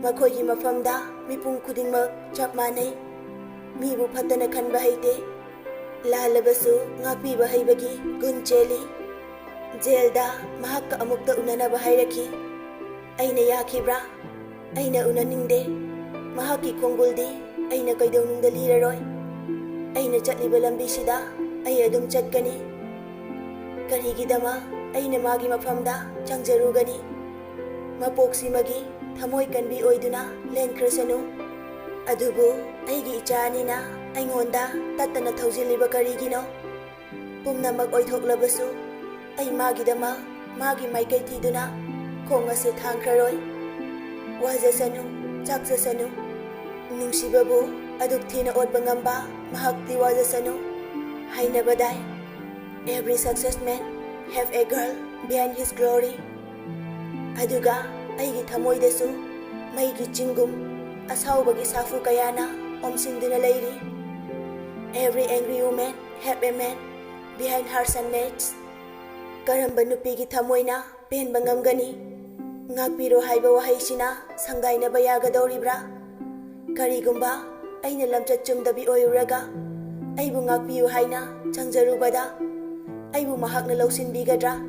ꯃꯈꯣꯏꯒꯤ ꯃꯐꯝꯗ ꯃꯤꯄꯨꯝ ꯈꯨꯗꯤꯡꯃꯛ ꯆꯞ ꯃꯥꯟꯅꯩ꯫ ꯃꯤꯕꯨ ꯐꯠꯇꯅ ꯈꯟꯕ ꯍꯩꯇꯦ꯫ ꯂꯥꯜꯂꯕꯁꯨ ꯉꯥꯛꯄꯤꯕ ꯍꯩꯕꯒꯤ ꯒꯨꯟ ꯆꯦꯜꯂꯤ꯫ ꯖꯦꯜꯗ ꯃꯍꯥꯛꯀ ꯑꯃꯨꯛꯇ ꯎꯅꯅꯕ ꯍꯥꯏꯔꯛꯈꯤ꯫ ꯑꯩꯅ ꯌꯥꯈꯤꯕ꯭ꯔꯥ? ꯑꯩꯅ ꯎꯅꯅꯤꯡꯗꯦ꯫ ꯃꯍꯥꯛꯀꯤ ꯈꯣꯡꯒꯨꯜꯗꯤ ꯑꯩꯅ ꯀꯩꯗꯧꯅꯨꯡꯗ ꯂꯤꯔꯔꯣꯏ꯫ ꯑꯩꯅ ꯆꯠꯂꯤꯕ ꯂꯝꯕꯤꯁꯤꯗ ꯑꯩ ꯑꯗꯨꯝ ꯆꯠꯀꯅꯤ꯫ ꯀꯔꯤꯒꯤꯗꯃꯛ ꯑꯩꯅ ꯃꯥꯒꯤ ꯃꯐꯝꯗ ꯆꯪꯖꯔꯨꯒꯅꯤ? ꯃꯄꯣꯛꯁꯤꯃꯒꯤ ꯊꯃꯣꯏ ꯀꯟꯕꯤ ꯑꯣꯏꯗꯨꯅ ꯂꯦꯟꯈ꯭ꯔꯁꯅꯨ꯫ ꯑꯗꯨꯕꯨ ꯑꯩꯒꯤ ꯏꯆꯥ ꯑꯅꯤꯅ ꯑꯩꯉꯣꯟꯗ ꯇꯠꯇꯅ ꯊꯧꯖꯤꯜꯂꯤꯕ ꯀꯔꯤꯒꯤꯅꯣ? ꯄꯨꯝꯅꯃꯛ ꯑꯣꯏꯊꯣꯛꯂꯕꯁꯨ ꯑꯩ ꯃꯥꯒꯤꯗꯃꯛ ꯃꯥꯒꯤ ꯃꯥꯏꯀꯩ ꯊꯤꯗꯨꯅ ꯈꯣꯡ ꯑꯁꯦ ꯊꯥꯡꯈ꯭ꯔꯔꯣꯏ꯫ ꯋꯥꯖꯁꯅꯨ, ꯆꯥꯛꯆꯁꯅꯨ꯫ ꯅꯨꯡꯁꯤꯕꯕꯨ ꯑꯗꯨꯛ ꯊꯤꯅ ꯑꯣꯠꯄ ꯉꯝꯕ ꯃꯍꯥꯛꯇꯤ ꯋꯥꯖꯁꯅꯨ꯫ ꯍꯥꯏꯅꯕꯗꯥꯏ, "Every success man have a girl behind his glory"꯫ ꯑꯗꯨꯒ ꯑꯩꯒꯤ ꯊꯃꯣꯏꯗꯁꯨ ꯃꯩꯒꯤ ꯆꯤꯡꯒꯨꯝ ꯑꯁꯥꯎꯕꯒꯤ ꯁꯥꯐꯨ ꯀꯌꯥꯅ ꯑꯣꯝꯁꯤꯟꯗꯨꯅ ꯂꯩꯔꯤ꯫ "Every angry woman have a man behind her sadness"꯫ ꯀꯔꯝꯕ ꯅꯨꯄꯤꯒꯤ ꯊꯃꯣꯏꯅ ꯄꯦꯟꯕ ꯉꯝꯒꯅꯤ? ꯉꯥꯛꯄꯤꯔꯣ ꯍꯥꯏꯕ ꯋꯥꯍꯩꯁꯤꯅ ꯁꯪꯒꯥꯏꯅꯕ ꯌꯥꯒꯗꯧꯔꯤꯕ꯭ꯔꯥ? ꯀꯔꯤꯒꯨꯝꯕ ꯑꯩꯅ ꯂꯝꯆꯠ ꯆꯨꯝꯗꯕꯤ ꯑꯣꯏꯔꯨꯔꯒ ꯑꯩꯕꯨ ꯉꯥꯛꯄꯤꯌꯨ ꯍꯥꯏꯅ ꯆꯪꯖꯔꯨꯕꯗ ꯑꯩꯕꯨ ꯃꯍꯥꯛꯅ ꯂꯧꯁꯤꯟꯕꯤꯒꯗ꯭ꯔꯥ?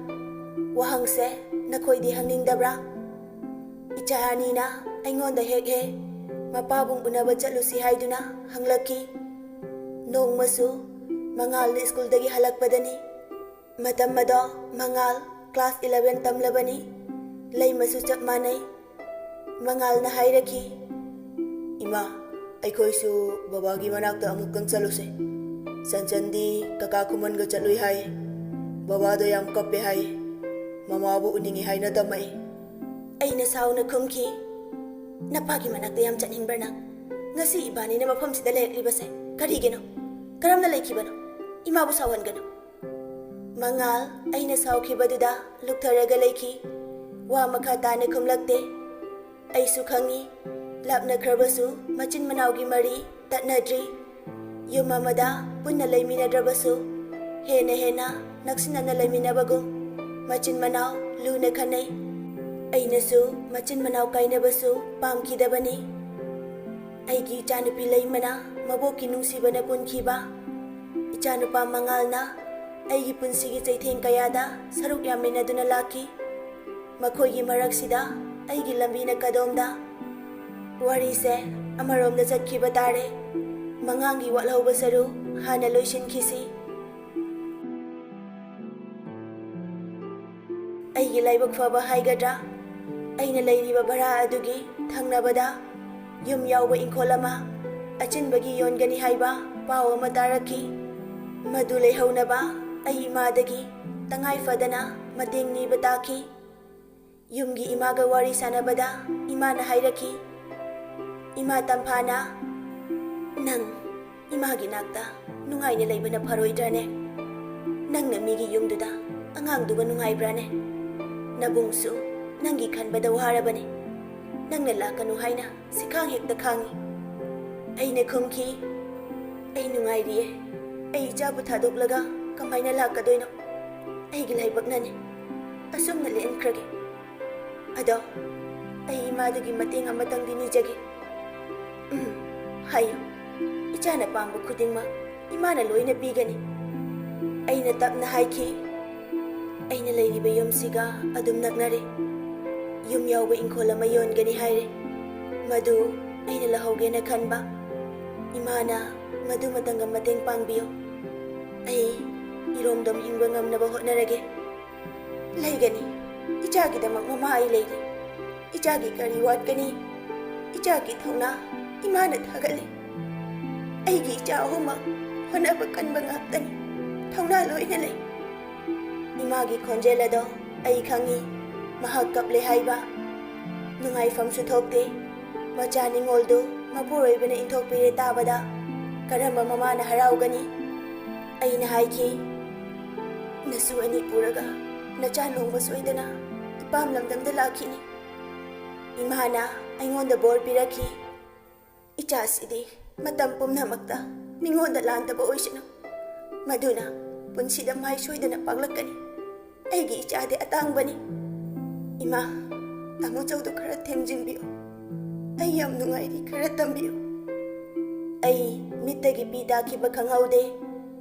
ꯋꯥꯍꯪꯁꯦ ꯅꯈꯣꯏꯗꯤ ꯍꯪꯅꯤꯡꯗꯕ꯭ꯔꯥ? ꯏꯆꯥ ꯑꯅꯤꯅ ꯑꯩꯉꯣꯟꯗ ꯍꯦꯛ ꯍꯦꯛ ꯃꯄꯥꯕꯨꯡ ꯎꯅꯕ ꯆꯠꯂꯨꯁꯤ ꯍꯥꯏꯗꯨꯅ ꯍꯪꯂꯛꯈꯤ꯫ ꯅꯣꯡꯃꯁꯨ ꯃꯉꯥꯜꯅ ꯁ꯭ꯀꯨꯜꯗꯒꯤ ꯍꯜꯂꯛꯄꯗꯅꯤ꯫ ꯃꯇꯝ ꯑꯗꯣ ꯃꯉꯥꯜ ꯀ꯭ꯂꯥꯁ ꯏꯂꯦꯚꯦꯟ ꯇꯝꯂꯕꯅꯤ꯫ ꯂꯩꯃꯁꯨ ꯆꯞ ꯃꯥꯟꯅꯩ꯫ ꯃꯉꯥꯜꯅ ꯍꯥꯏꯔꯛꯈꯤ, "ꯏꯃꯥ, ꯑꯩꯈꯣꯏꯁꯨ ꯕꯕꯥꯒꯤ ꯃꯅꯥꯛꯇ ꯑꯃꯨꯛꯇꯪ ꯆꯠꯂꯨꯁꯦ꯫ ꯆꯟꯆꯟꯗꯤ ꯀꯀꯥ ꯈꯨꯃꯟꯒ ꯆꯠꯂꯨꯏ ꯍꯥꯏ꯫ ꯕꯕꯥꯗꯣ ꯌꯥꯝ ꯀꯞꯄꯦ ꯍꯥꯏ꯫ ꯃꯃꯥꯕꯨ ꯎꯅꯤꯡꯉꯤ ꯍꯥꯏꯅ ꯇꯝꯃꯛꯏ"꯫ ꯑꯩꯅ ꯁꯥꯎꯅ ꯈꯨꯝꯈꯤ, "ꯅꯄꯥꯒꯤ ꯃꯅꯥꯛꯇ ꯌꯥꯝ ꯆꯠꯅꯤꯡꯕ꯭ꯔꯥ ꯅꯪ? ꯉꯁꯤ ꯏꯕꯥꯅꯤꯅ ꯃꯐꯝꯁꯤꯗ ꯂꯩꯔꯛꯂꯤꯕꯁꯦ ꯀꯔꯤꯒꯤꯅꯣ? ꯀꯔꯝꯅ ꯂꯩꯈꯤꯕꯅꯣ? ꯏꯃꯥꯕꯨ ꯁꯥꯎꯍꯟꯒꯅꯨ"꯫ ꯃꯉꯥꯜ, ꯑꯩꯅ ꯁꯥꯎꯈꯤꯕꯗꯨꯗ ꯂꯨꯞꯊꯔꯒ ꯂꯩꯈꯤ꯫ ꯋꯥ ꯃꯈꯥ ꯇꯥꯅ ꯈꯨꯝꯂꯛꯇꯦ꯫ ꯑꯩꯁꯨ ꯈꯪꯏ, ꯂꯥꯞꯅꯈ꯭ꯔꯕꯁꯨ ꯃꯆꯤꯟ ꯃꯅꯥꯎꯒꯤ ꯃꯔꯤ ꯇꯠꯅꯗ꯭ꯔꯤ꯫ ꯌꯨꯝ ꯑꯃꯗ ꯄꯨꯟꯅ ꯂꯩꯃꯤꯟꯅꯗ꯭ꯔꯕꯁꯨ, ꯍꯦꯟꯅ ꯍꯦꯟꯅ ꯅꯛꯁꯤꯟꯅꯅ ꯂꯩꯃꯤꯟꯅꯕꯒꯨꯝ ꯃꯆꯤꯟ ꯃꯅꯥꯎ ꯂꯨꯅ ꯈꯟꯅꯩ꯫ ꯑꯩꯅꯁꯨ ꯃꯆꯤꯟ ꯃꯅꯥꯎ ꯀꯥꯏꯅꯕꯁꯨ ꯄꯥꯝꯈꯤꯗꯕꯅꯤ꯫ ꯑꯩꯒꯤ ꯏꯆꯥꯅꯨꯄꯤ ꯂꯩꯃꯅ ꯃꯕꯣꯛꯀꯤ ꯅꯨꯡꯁꯤꯕꯅ ꯀꯨꯟꯈꯤꯕ, ꯏꯆꯥꯅꯨꯄꯥ ꯃꯉꯥꯜꯅ ꯑꯩꯒꯤ ꯄꯨꯟꯁꯤꯒꯤ ꯆꯩꯊꯦꯡ ꯀꯌꯥꯗ ꯁꯔꯨꯛ ꯌꯥꯃꯤꯟꯅꯗꯨꯅ ꯂꯥꯛꯈꯤ꯫ ꯃꯈꯣꯏꯒꯤ ꯃꯔꯛꯁꯤꯗ ꯑꯩꯒꯤ ꯂꯝꯕꯤꯅ ꯀꯗꯣꯝꯗ? ꯋꯥꯔꯤꯁꯦ ꯑꯃꯔꯣꯝꯗ ꯆꯠꯈꯤꯕ ꯇꯥꯔꯦ꯫ ꯃꯉꯥꯡꯒꯤ ꯋꯥꯠꯍꯧꯕ ꯁꯔꯨ ꯍꯥꯟꯅ ꯂꯣꯏꯁꯤꯟꯈꯤꯁꯤ꯫ ꯑꯩꯒꯤ ꯂꯥꯏꯕꯛ ꯐꯕ ꯍꯥꯏꯒꯗ꯭ꯔꯥ, ꯑꯩꯅ ꯂꯩꯔꯤꯕ ꯚꯔꯥ ꯑꯗꯨꯒꯤ ꯊꯪꯅꯕꯗ ꯌꯨꯝ ꯌꯥꯎꯕ ꯏꯪꯈꯣꯜ ꯑꯃ ꯑꯆꯤꯟꯕꯒꯤ ꯌꯣꯟꯒꯅꯤ ꯍꯥꯏꯕ ꯄꯥꯎ ꯑꯃ ꯇꯥꯔꯛꯈꯤ꯫ ꯃꯗꯨ ꯂꯩꯍꯧꯅꯕ ꯑꯩ ꯏꯃꯥꯗꯒꯤ ꯇꯉꯥꯏ ꯐꯗꯅ ꯃꯇꯦꯡ ꯅꯤꯕ ꯇꯥꯈꯤ꯫ ꯌꯨꯝꯒꯤ ꯏꯃꯥꯒ ꯋꯥꯔꯤ ꯁꯥꯟꯅꯕꯗ ꯏꯃꯥꯅ ꯍꯥꯏꯔꯛꯈꯤ, "ꯏꯃꯥ ꯇꯝꯐꯥꯅ, ꯅꯪ ꯏꯃꯥꯒꯤ ꯅꯥꯛꯇ ꯅꯨꯡꯉꯥꯏꯅ ꯂꯩꯕꯅ ꯐꯔꯣꯏꯗ꯭ꯔꯅꯦ? ꯅꯪꯅ ꯃꯤꯒꯤ ꯌꯨꯝꯗꯨꯗ ꯑꯉꯥꯡꯗꯨꯒ ꯅꯨꯡꯉꯥꯏꯕ꯭ꯔꯥꯅꯦ? ꯅꯕꯨꯡꯁꯨ ꯅꯪꯒꯤ ꯈꯟꯕꯗ ꯋꯥꯔꯕꯅꯦ꯫ ꯅꯪꯅ ꯂꯥꯛꯀꯅꯨ ꯍꯥꯏꯅ ꯁꯤꯈꯥꯡ ꯍꯦꯛꯇ ꯈꯥꯡꯉꯤ꯫" ꯑꯩꯅ ꯈꯨꯝꯈꯤ, "ꯑꯩ ꯅꯨꯡꯉꯥꯏꯔꯤꯌꯦ꯫ ꯑꯩ ꯏꯆꯥꯕꯨ ꯊꯥꯗꯣꯛꯂꯒ ꯀꯃꯥꯏꯅ ꯂꯥꯛꯀꯗꯣꯏꯅꯣ? ꯑꯩꯒꯤ ꯂꯥꯏꯕꯛꯅꯅꯦ꯫ ꯑꯁꯨꯝꯅ ꯂꯦꯟꯈ꯭ꯔꯒꯦ꯫ ꯑꯗꯣ ꯑꯩ ꯏꯃꯥꯗꯨꯒꯤ ꯃꯇꯦꯡ ꯑꯃꯇꯪꯗꯤ ꯅꯤꯖꯒꯦ꯫" "ꯎꯝ, ꯍꯥꯏꯌꯨ꯫ ꯏꯆꯥꯅ ꯄꯥꯝꯕ ꯈꯨꯗꯤꯡꯃꯛ ꯏꯃꯥꯅ ꯂꯣꯏꯅ ꯄꯤꯒꯅꯤ꯫" ꯑꯩꯅ ꯇꯞꯅ ꯍꯥꯏꯈꯤ, "ꯑꯩꯅ ꯂꯩꯔꯤꯕ ꯌꯨꯝꯁꯤꯒ ꯑꯗꯨꯝ ꯅꯛꯅꯔꯦ꯫ ꯌꯨꯝ ꯌꯥꯎꯕ ꯏꯪꯈꯣꯜ ꯑꯃ ꯌꯣꯟꯒꯅꯤ ꯍꯥꯏꯔꯦ꯫ ꯃꯗꯨ ꯑꯩꯅ ꯂꯧꯍꯧꯒꯦꯅ ꯈꯟꯕ꯫ ꯏꯃꯥꯅ ꯃꯗꯨꯃꯇꯪꯒ ꯃꯇꯦꯡ ꯄꯥꯡꯕꯤꯌꯨ꯫ ꯑꯩ ꯏꯔꯣꯝꯗꯣꯝ ꯍꯤꯡꯕ ꯉꯝꯅꯕ ꯍꯣꯠꯅꯔꯒꯦ꯫" "ꯂꯩꯒꯅꯤ꯫ ꯏꯆꯥꯒꯤꯗꯃꯛ ꯃꯃꯥ ꯑꯩ ꯂꯩꯔꯤ꯫ ꯏꯆꯥꯒꯤ ꯀꯔꯤ ꯋꯥꯠꯀꯅꯤ? ꯏꯆꯥꯒꯤ ꯊꯧꯅꯥ ꯏꯃꯥꯅ ꯊꯥꯒꯠꯂꯤ꯫ ꯑꯩꯒꯤ ꯏꯆꯥ ꯑꯍꯨꯝꯃꯛ ꯍꯣꯠꯅꯕ ꯀꯟꯕ ꯉꯥꯛꯇꯅꯤ꯫ ꯊꯧꯅꯥ ꯂꯣꯏꯅ ꯂꯩ꯫" ꯏꯃꯥꯒꯤ ꯈꯣꯟꯖꯦꯜ ꯑꯗꯣ ꯑꯩ ꯈꯪꯏ꯫ ꯃꯍꯥꯛ ꯀꯞꯂꯦ ꯍꯥꯏꯕ꯫ ꯅꯨꯡꯉꯥꯏꯐꯝꯁꯨ ꯊꯣꯛꯇꯦ꯫ ꯃꯆꯥ ꯅꯤꯡꯉꯣꯜꯗꯨ ꯃꯄꯨꯔꯣꯏꯕꯅ ꯏꯟꯊꯣꯛꯄꯤꯔꯦ ꯇꯥꯕꯗ ꯀꯔꯝꯕ ꯃꯃꯥꯅ ꯍꯔꯥꯎꯒꯅꯤ? ꯑꯩꯅ ꯍꯥꯏꯈꯤ, "ꯅꯁꯨ ꯑꯅꯤ ꯄꯨꯔꯒ ꯅꯆꯥ ꯅꯣꯡꯃ ꯁꯣꯏꯗꯅ ꯏꯄꯥꯝ ꯂꯝꯗꯝꯗ ꯂꯥꯛꯈꯤꯅꯤ꯫" ꯏꯃꯥꯅ ꯑꯩꯉꯣꯟꯗ ꯕꯣꯔ ꯄꯤꯔꯛꯈꯤ꯫ "ꯏꯆꯥꯁꯤꯗꯤ ꯃꯇꯝ ꯄꯨꯝꯅꯃꯛꯇ ꯃꯤꯉꯣꯟꯗ ꯂꯥꯟꯗꯕ ꯑꯣꯏꯁꯅꯨ꯫ ꯃꯗꯨꯅ ꯄꯨꯟꯁꯤꯗ ꯃꯥꯏ ꯁꯣꯏꯗꯅ ꯄꯥꯛꯂꯛꯀꯅꯤ꯫ ꯑꯩꯒꯤ ꯏꯆꯥꯗꯤ ꯑꯇꯥꯡꯕꯅꯤ꯫ ꯏꯃꯥ, ꯇꯥꯃꯣ ꯆꯧꯗꯨ ꯈꯔ ꯊꯦꯝꯖꯤꯟꯕꯤꯌꯨ꯫ ꯑꯩ ꯌꯥꯝ ꯅꯨꯡꯉꯥꯏꯔꯤ, ꯈꯔ ꯇꯝꯕꯤꯌꯨ꯫ ꯑꯩ ꯃꯤꯠꯇꯒꯤ ꯄꯤ ꯇꯥꯈꯤꯕ ꯈꯪꯍꯧꯗꯦ꯫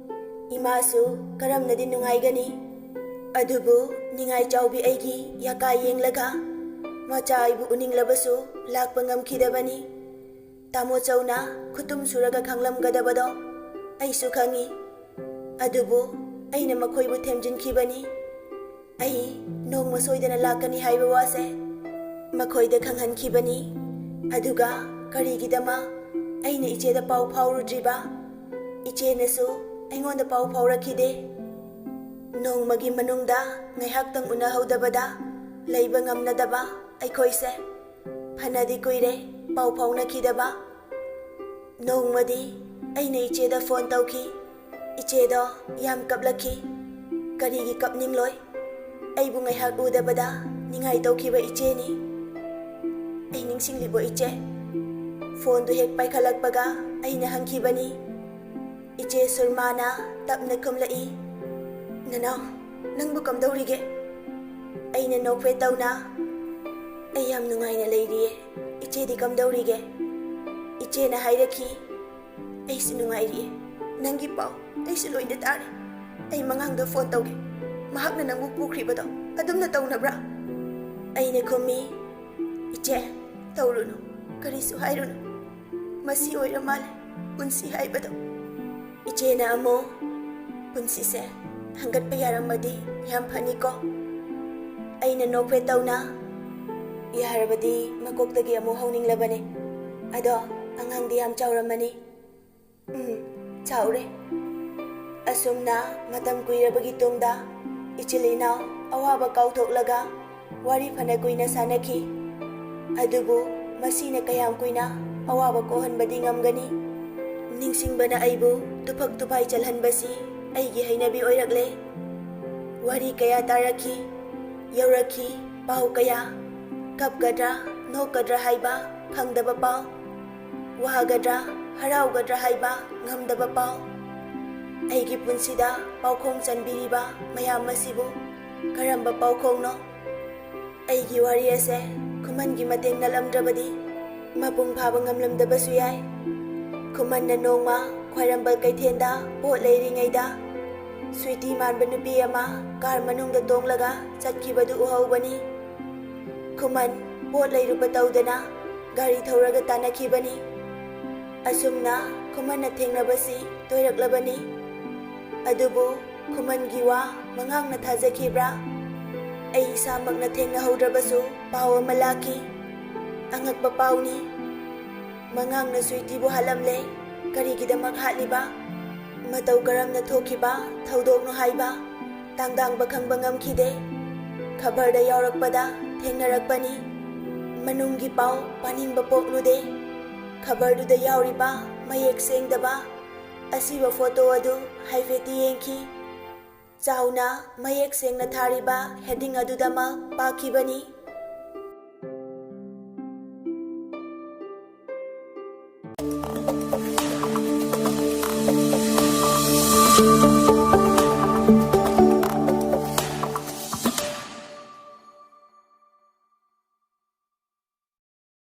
ꯏꯃꯥꯁꯨ ꯀꯔꯝꯅꯗꯤ ꯅꯨꯡꯉꯥꯏꯒꯅꯤ? ꯑꯗꯨꯕꯨ ꯅꯤꯡꯉꯥꯏ ꯆꯥꯎꯕꯤ ꯑꯩꯒꯤ ꯌꯥꯀꯥ ꯌꯦꯡꯂꯒ ꯃꯆꯥ ꯑꯩꯕꯨ ꯎꯅꯤꯡꯂꯕꯁꯨ ꯂꯥꯛꯄ ꯉꯝꯈꯤꯗꯕꯅꯤ꯫ ꯇꯥꯃꯣ ꯆꯧꯅ ꯈꯨꯇꯨꯝ ꯁꯨꯔꯒ ꯈꯪꯂꯝꯒꯗꯕꯗꯣ ꯑꯩꯁꯨ ꯈꯪꯏ꯫ ꯑꯗꯨꯕꯨ ꯑꯩꯅ ꯃꯈꯣꯏꯕꯨ ꯊꯦꯝꯖꯤꯟꯈꯤꯕꯅꯤ꯫ ꯑꯩ ꯅꯣꯡꯃ ꯁꯣꯏꯗꯅ ꯂꯥꯛꯀꯅꯤ ꯍꯥꯏꯕ ꯋꯥꯁꯦ ꯃꯈꯣꯏꯗ ꯈꯪꯍꯟꯈꯤꯕꯅꯤ꯫ ꯑꯗꯨꯒ ꯀꯔꯤꯒꯤꯗꯃꯛ ꯑꯩꯅ ꯏꯆꯦꯗ ꯄꯥꯎ ꯐꯥꯎꯔꯨꯗ꯭ꯔꯤꯕ? ꯏꯆꯦꯅꯁꯨ ꯑꯩꯉꯣꯟꯗ ꯄꯥꯎ ꯐꯥꯎꯔꯛꯈꯤꯗꯦ꯫ ꯅꯣꯡꯃꯒꯤ ꯃꯅꯨꯡꯗ ꯉꯥꯏꯍꯥꯛꯇꯪ ꯎꯅꯍꯧꯗꯕꯗ ꯂꯩꯕ ꯉꯝꯅꯗꯕ ꯑꯩꯈꯣꯏꯁꯦ ꯐꯅꯗꯤ ꯀꯨꯏꯔꯦ ꯄꯥꯎ ꯐꯥꯎꯅꯈꯤꯗꯕ꯫ ꯅꯣꯡꯃꯗꯤ ꯑꯩꯅ ꯏꯆꯦꯗ ꯐꯣꯟ ꯇꯧꯈꯤ꯫ ꯏꯆꯦꯗꯣ ꯌꯥꯝ ꯀꯞꯂꯛꯈꯤ꯫ ꯀꯔꯤꯒꯤ ꯀꯞꯅꯤꯡꯂꯣꯏ? ꯑꯩꯕꯨ ꯉꯥꯏꯍꯥꯛ ꯎꯗꯕꯗ ꯅꯤꯡꯉꯥꯏ ꯇꯧꯈꯤꯕ ꯏꯆꯦꯅꯤ꯫ "ꯑꯩ ꯅꯤꯡꯁꯤꯡꯂꯤꯕꯣ ꯏꯆꯦ?" ꯐꯣꯟꯗꯨ ꯍꯦꯛ ꯄꯥꯏꯈꯠꯂꯛꯄꯒ ꯑꯩꯅ ꯍꯪꯈꯤꯕꯅꯤ꯫ ꯏꯆꯦ ꯁꯨꯔꯃꯥꯅ ꯇꯞꯅ ꯈꯨꯝꯂꯛꯏ, "ꯅꯅꯥꯎ, ꯅꯪꯕꯨ ꯀꯝꯗꯧꯔꯤꯒꯦ?" ꯑꯩꯅ ꯅꯣꯛꯐꯦꯠ ꯇꯧꯅ, "ꯑꯩ ꯌꯥꯝ ꯅꯨꯡꯉꯥꯏꯅ ꯂꯩꯔꯤꯌꯦ꯫ ꯏꯆꯦꯗꯤ ꯀꯝꯗꯧꯔꯤꯒꯦ?" ꯏꯆꯦꯅ ꯍꯥꯏꯔꯛꯈꯤ, "ꯑꯩꯁꯨ ꯅꯨꯡꯉꯥꯏꯔꯤꯌꯦ꯫ ꯅꯪꯒꯤ ꯄꯥꯎ ꯑꯩꯁꯨ ꯂꯣꯏꯅ ꯇꯥꯔꯦ꯫ ꯑꯩ ꯃꯉꯥꯡꯗ ꯐꯣꯟ ꯇꯧꯒꯦ꯫ ꯃꯍꯥꯛꯅ ꯅꯪꯕꯨ ꯄꯨꯈ꯭ꯔꯤꯕꯗꯣ ꯑꯗꯨꯝꯅ ꯇꯧꯅꯕ꯭ꯔꯥ?" ꯑꯩꯅ ꯈꯨꯝꯃꯤ, "ꯏꯆꯦ, ꯇꯧꯔꯨꯅꯨ, ꯀꯔꯤꯁꯨ ꯍꯥꯏꯔꯨꯅꯨ꯫ ꯃꯁꯤ ꯑꯣꯏꯔ ꯃꯥꯜꯂꯦ ꯄꯨꯟꯁꯤ ꯍꯥꯏꯕꯗꯣ꯫" ꯏꯆꯦꯅ ꯑꯃꯨꯛ, "ꯄꯨꯟꯁꯤꯁꯦ ꯍꯪꯒꯠꯄ ꯌꯥꯔꯝꯃꯗꯤ ꯌꯥꯝ ꯐꯅꯤꯀꯣ?" ꯑꯩꯅ ꯅꯣꯛꯐꯦꯠ ꯇꯧꯅ, "ꯌꯥꯔꯕꯗꯤ ꯃꯀꯣꯛꯇꯒꯤ ꯑꯃꯨꯛ ꯍꯧꯅꯤꯡꯂꯕꯅꯦ꯫ ꯑꯗꯣ ꯑꯉꯥꯡꯗꯤ ꯌꯥꯝ ꯆꯥꯎꯔꯝꯃꯅꯤ꯫" "ꯎꯝ, ꯆꯥꯎꯔꯦ꯫" ꯑꯁꯨꯝꯅ ꯃꯇꯝ ꯀꯨꯏꯔꯕꯒꯤ ꯇꯨꯡꯗ ꯏꯆꯤꯜ ꯏꯅꯥꯎ ꯑꯋꯥꯕ ꯀꯥꯎꯊꯣꯛꯂꯒ ꯋꯥꯔꯤ ꯐꯅ ꯀꯨꯏꯅ ꯁꯥꯟꯅꯈꯤ꯫ ꯑꯗꯨꯕꯨ ꯃꯁꯤꯅ ꯀꯌꯥꯝ ꯀꯨꯏꯅ ꯑꯋꯥꯕ ꯀꯣꯛꯍꯟꯕꯗꯤ ꯉꯝꯒꯅꯤ? ꯅꯤꯡꯁꯤꯡꯕꯅ ꯑꯩꯕꯨ ꯇꯨꯐꯛ ꯇꯨꯐꯥꯏ ꯆꯜꯍꯟꯕꯁꯤ ꯑꯩꯒꯤ ꯍꯩꯅꯕꯤ ꯑꯣꯏꯔꯛꯂꯦ꯫ ꯋꯥꯔꯤ ꯀꯌꯥ ꯇꯥꯔꯛꯈꯤ, ꯌꯧꯔꯛꯈꯤ ꯄꯥꯎ ꯀꯌꯥ꯫ ꯀꯞꯀꯗ꯭ꯔꯥ, ꯅꯣꯛꯀꯗ꯭ꯔꯥ ꯍꯥꯏꯕ ꯈꯪꯗꯕ ꯄꯥꯎ꯫ ꯋꯥꯒꯗ꯭ꯔꯥ, ꯍꯔꯥꯎꯒꯗ꯭ꯔꯥ ꯍꯥꯏꯕ ꯉꯝꯗꯕ ꯄꯥꯎ꯫ ꯑꯩꯒꯤ ꯄꯨꯟꯁꯤꯗ ꯄꯥꯎꯈꯣꯡ ꯆꯟꯕꯤꯔꯤꯕ ꯃꯌꯥꯝ ꯑꯁꯤꯕꯨ ꯀꯔꯝꯕ ꯄꯥꯎꯈꯣꯡꯅꯣ? ꯑꯩꯒꯤ ꯋꯥꯔꯤ ꯑꯁꯦ ꯈꯨꯃꯟꯒꯤ ꯃꯇꯦꯡ ꯅꯠꯂꯝꯗ꯭ꯔꯕꯗꯤ ꯃꯄꯨꯡ ꯐꯥꯕ ꯉꯝꯂꯝꯗꯕꯁꯨ ꯌꯥꯏ꯫ ꯈꯨꯃꯟꯅ ꯅꯣꯡꯃ ꯈ꯭ꯋꯥꯏꯔꯝꯕꯟ ꯀꯩꯊꯦꯜꯗ ꯄꯣꯠ ꯂꯩꯔꯤꯉꯩꯗ ꯁ꯭ꯋꯤꯇꯤ ꯃꯥꯟꯕ ꯅꯨꯄꯤ ꯑꯃ ꯀꯥꯔ ꯃꯅꯨꯡꯗ ꯇꯣꯡꯂꯒ ꯆꯠꯈꯤꯕꯗꯨ ꯎꯍꯧꯕꯅꯤ꯫ ꯈꯨꯃꯟ ꯄꯣꯠ ꯂꯩꯔꯨꯕ ꯇꯧꯗꯅ ꯒꯥꯔꯤ ꯊꯧꯔꯒ ꯇꯥꯟꯅꯈꯤꯕꯅꯤ꯫ ꯑꯁꯨꯝꯅ ꯈꯨꯃꯟꯅ ꯊꯦꯡꯅꯕꯁꯤ ꯇꯣꯏꯔꯛꯂꯕꯅꯤ꯫ ꯑꯗꯨꯕꯨ ꯈꯨꯃꯟꯒꯤ ꯋꯥ ꯃꯉꯥꯡꯅ ꯊꯥꯖꯈꯤꯕ꯭ꯔꯥ? ꯑꯩ ꯏꯁꯥꯃꯛꯅ ꯊꯦꯡꯅꯍꯧꯗ꯭ꯔꯕꯁꯨ ꯄꯥꯎ ꯑꯃ ꯂꯥꯛꯈꯤ꯫ ꯑꯉꯛꯄ ꯄꯥꯎꯅꯤ꯫ ꯃꯉꯥꯡꯅ ꯁ꯭ꯋꯤꯇꯤꯕꯨ ꯍꯥꯠꯂꯝꯂꯦ꯫ ꯀꯔꯤꯒꯤꯗꯃꯛ ꯍꯥꯠꯂꯤꯕ? ꯃꯇꯧ ꯀꯔꯝꯅ ꯊꯣꯛꯈꯤꯕ ꯊꯧꯗꯣꯛꯅꯣ ꯍꯥꯏꯕ ꯇꯥꯡꯗꯥꯡꯕ ꯈꯪꯕ ꯉꯝꯈꯤꯗꯦ꯫ ꯈꯕꯔꯗ ꯌꯥꯎꯔꯛꯄꯗ ꯊꯦꯡꯅꯔꯛꯄꯅꯤ꯫ ꯃꯅꯨꯡꯒꯤ ꯄꯥꯎ ꯄꯥꯅꯤꯡꯕ ꯄꯣꯛꯂꯨꯗꯦ꯫ ꯈꯕꯔꯗꯨꯗ ꯌꯥꯎꯔꯤꯕ ꯃꯌꯦꯛ ꯁꯦꯡꯗꯕ ꯑꯁꯤꯕ ꯐꯣꯇꯣ ꯑꯗꯨ ꯍꯥꯏꯐꯦꯠꯇꯤ ꯌꯦꯡꯈꯤ꯫ ꯆꯥꯎꯅ ꯃꯌꯦꯛ ꯁꯦꯡꯅ ꯊꯥꯔꯤꯕ ꯍꯦꯗꯤꯡ ꯑꯗꯨꯗꯃꯛ ꯄꯥꯈꯤꯕꯅꯤ꯫